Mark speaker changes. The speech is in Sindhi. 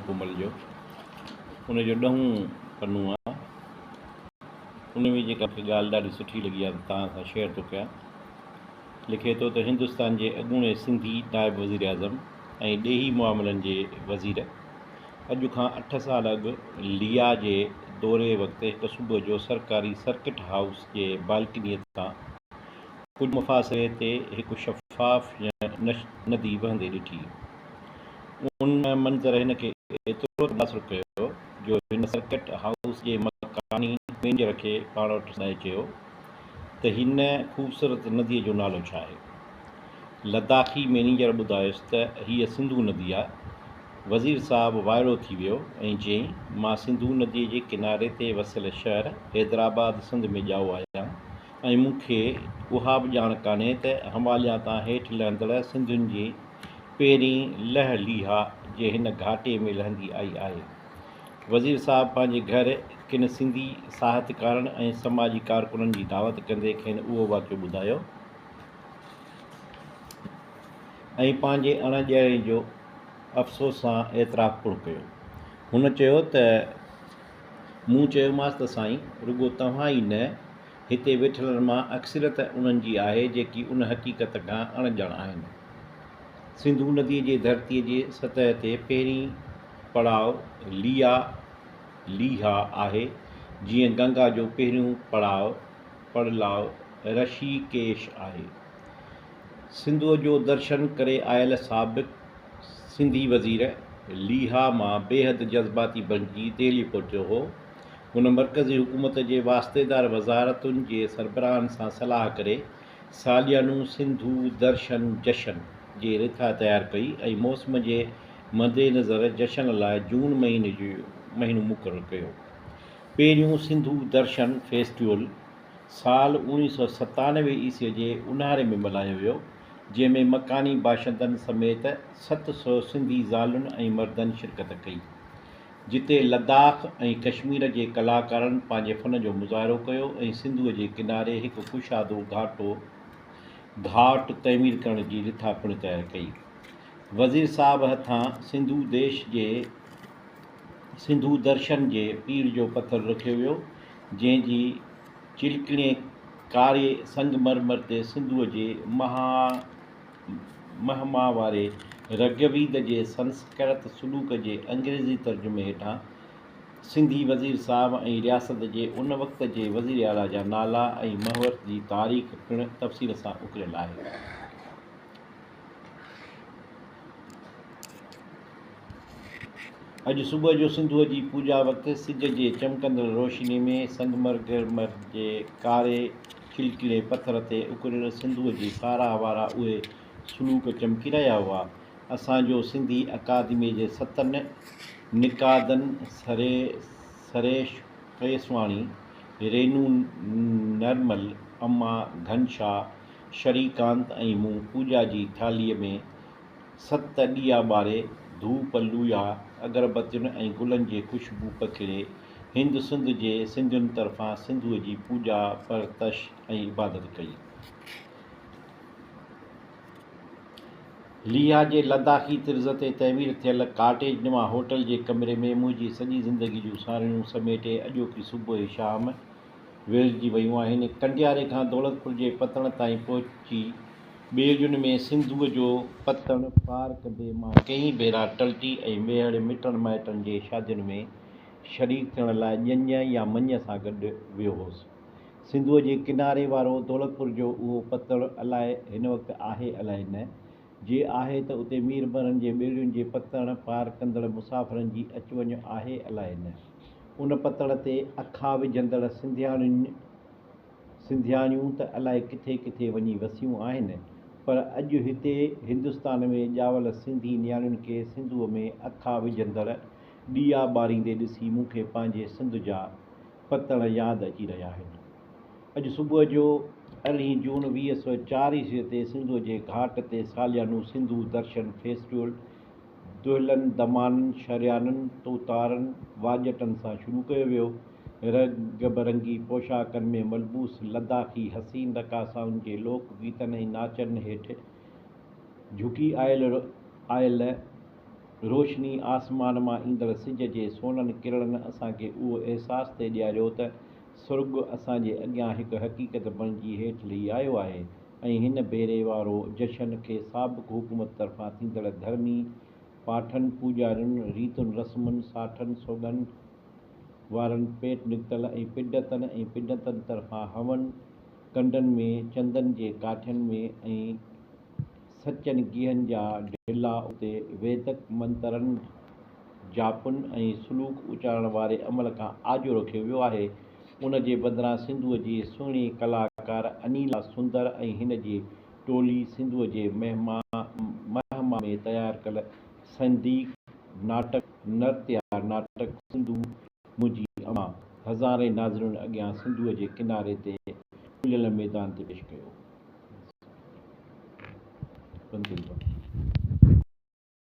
Speaker 1: ڪومل جو ان جو ڏهون پنو آ ان ۾ جيڪا مونکي ڳالهه ڏاڍي سٺي لڳي آ ته توهان سان شيئر ٿو ڪيان. لکي ٿو ته هندستان جي اڳوڻي سنڌي نائب وزيراعظم ۽ ڏيهي معاملن جي وزير اڄ کان اٺ سال اڳ ليا جي دوري وقت هڪ صبح جو سرڪاري سرڪٽ هائوس جي بالڪنيء تان ڪجهه مفاصلي تي هڪ شفاف ندي وهندي ڏٺي. ان منظر هن کي ايترو ته متاثر ڪيو جو هن سرڪٽ هائوس جي مڪاني مئنيجر کي پاڻ وٽ سڏائي چيو ته هن خوبصورت نديء جو نالو ڇا آهي؟ لداخي مئنيجر ٻڌايس ته هيء سنڌو ندي آ. وزير صاحب وائڙو ٿي ويو ۽ چيائين، مان سنڌو نديء جي ڪناري تي وسيل شهر حيدرآباد سنڌ ۾ ڄائو آهيان ۽ مون کي اها به ڄاڻ ڪانهي ته هماليا تان هيٺ لهندڙ سنڌين جي پهرين لهه ليها جي هن گهاٽي ۾ لهندي آئي آهي. وزير صاحب پنهنجي گهر ڪن سنڌي ساهتڪارن ۽ سماجي ڪارڪنن جي دعوت ڪندي کين اهو واقعو ٻڌايو ۽ پنهنجي اڻ ڄاڻي جو افسوس سان اعتراف پڻ ڪيو. هن چيو ته مون چيومانس ته سائين رڳو توهان ئي نه هتي ويٺلن مان اڪثريت انهن جي آهي جيڪي ان حقيقت کان اڻ ڄاڻ آهن. سنڌو نديء جي ڌرتيء جي سطح تي پهرين پڙاء ليا، Liha، آهي، جيئن گنگا جو پهريون پڙاء، پڙلاء، رشي ڪيش آهي. سنڌوء جو درشن ڪري آيل سابق سنڌي وزير ليها مان بيحد جذباتي بڻجي دهليء پهتو هو. هن مرڪزي حڪومت جي واسطيدار وزارتن جي سربراهن سان صلاح ڪري ساليانو سنڌو درشن جشن جي رٿا تيار ڪئي ۽ موسم جي مدنظر جشن لاء جون مهيني جو مهينو مقرر ڪيو. پهريون سنڌو درشن فيسٽيول سال 1997 عيسوي جي اونهاري ۾ ملهايو ويو، جنهن ۾ مڪاني باشندن سميت 700 سنڌي زالن ۽ مردن شرڪت ڪئي. جتي لداخ ۽ ڪشمير جي ڪلاڪارن پنهنجي فن جو مظاهرو ڪيو ۽ سنڌوء جي ڪناري هڪ ڪشادو گهاٽو گهاٽ تعمير ڪرڻ جي رٿا پڻ تيار ڪئي. وزير صاحب هٿان سنڌو ديش جي سنڌو درشن جي پيڙهه جو پٿر رکيو ويو، جنهن جي چلڪڻي ڪاري سنگمرمر تي سنڌوء جي مها مهما واري رگويد جي سنسڪرت سلوڪ جي انگريزي ترجمي هيٺان سنڌي وزير صاحب ۽ رياست جي ان وقت جي وزير اعليٰ جا نالا ۽ مهورت جي تاريخ پڻ تفصيل سان اڪريل آهي. اڄ صبح جو سنڌوء جي پوڄا وقت سج جي چمڪندڙ روشنيء ۾ سنگمرمر جي ڪاري چلڪڻي پٿر تي اڪريل سنڌوء جي ساراهه وارا اهي سلوڪ چمڪي رهيا هئا. اسان جو سنڌي اڪادميء جي ستن نقادن سريش ڪيسواڻي، رينو نرمل، اما گهنشا، شري ڪانت ۽ مون پوڄا جي ٿالهيء ۾ ست ڏيئا ٻاري، ڌوپ، لويا، اگربتين ۽ گلن جي خوشبو پکيڙي هند سنڌ جي سنڌين طرفان سنڌوء جي پوڄا، پرتش ۽ عبادت ڪئي. ليها جي لداخي طرز تي تعمير ٿيل ڪاٽيج نما هوٽل جي ڪمري ۾ منهنجي سڄي زندگي جون ساروڻيون سميٽي اڄوڪي صبح ۽ شام ويڙهجي ويون آهن. ڪنڊياري کان دولتپور جي پتڻ تائين پهچي ٻيلين ۾ سنڌوء جو پتڻ پار ڪندي مان ڪيئي ڀيرا ٽلٽي ۽ ميهڙ مٽن مائٽن جي شادين ۾ شريڪ ٿيڻ لاء ڄڃ يا مڃ سان گڏ ويو هوس. سنڌوء جي ڪناري وارو دولتپور جو اهو پتڻ الائي هن وقت آهي الائي نه. جي آهي ته اتي ميربحرن جي ٻيڙين جي پتڻ پار ڪندڙ مسافرن جي اچ وڃ آهي الائي نه. ان پتڻ تي اکا وجهندڙ سنڌياڻين سنڌياڻيون ته الائي ڪٿي ڪٿي وڃي وسيون آهن، پر اڄ هتي هندستان ۾ ڄاول سنڌي نياڻين کي سنڌوء ۾ اکا وجهندڙ ڏيئا ٻاريندي ڏسي مون کي پنهنجي سنڌ جا پتڻ ياد اچي رهيا آهن. اڄ صبح جو ارڙهين جون 2004 عيسوي تي سنڌوء جي گهاٽ تي ساليانو سنڌو درشن فيسٽيول دهلن، دمانن، شريانن، توتارن، واڄٽن سان شروع ڪيو ويو. رنگ برنگي پوشاڪن ۾ ملبوس لداخي حسين رقاصائن جي لوڪ گيتن ۽ ناچن هيٺ جهڪي آيل آيل روشني آسمان مان ايندڙ سج جي سونن ڪرڻن اسان کي اهو احساس ٿي ڏياريو ته سرڳ اسان جي اڳيان هڪ حقيقت بڻجي هيٺ لهي آيو آهي ۽ هن ڀيري وارو جشن کي سابق حڪومت طرفان ٿيندڙ ڌرمي پاٺن، پوڄارين، ريتن رسمن، ساٺن سوڳن وارن پيٽ نڪتل ۽ پنڊتن ۽ پنڊتن طرفان هون ڪنڊن ۾ چندن جي ڪاٺين ۾ ۽ سچن گيهن جا ڍلا اتي ويدڪ منترن، جاپن ۽ سلوڪ اچارڻ واري عمل کان آجو رکيو ويو آهي. ان جي بدران سنڌوء جي سهڻي ڪلاڪار انيلا سندر ۽ هن جي ٽولي سنڌوء جي مهما ۾ تيار ڪيل سنديڪ ناٽڪ، نرتيا ناٽڪ سنڌو منهنجي امان هزارين ناظرين اڳيان سنڌوء جي ڪناري تي کليل ميدان تي پيش ڪيو.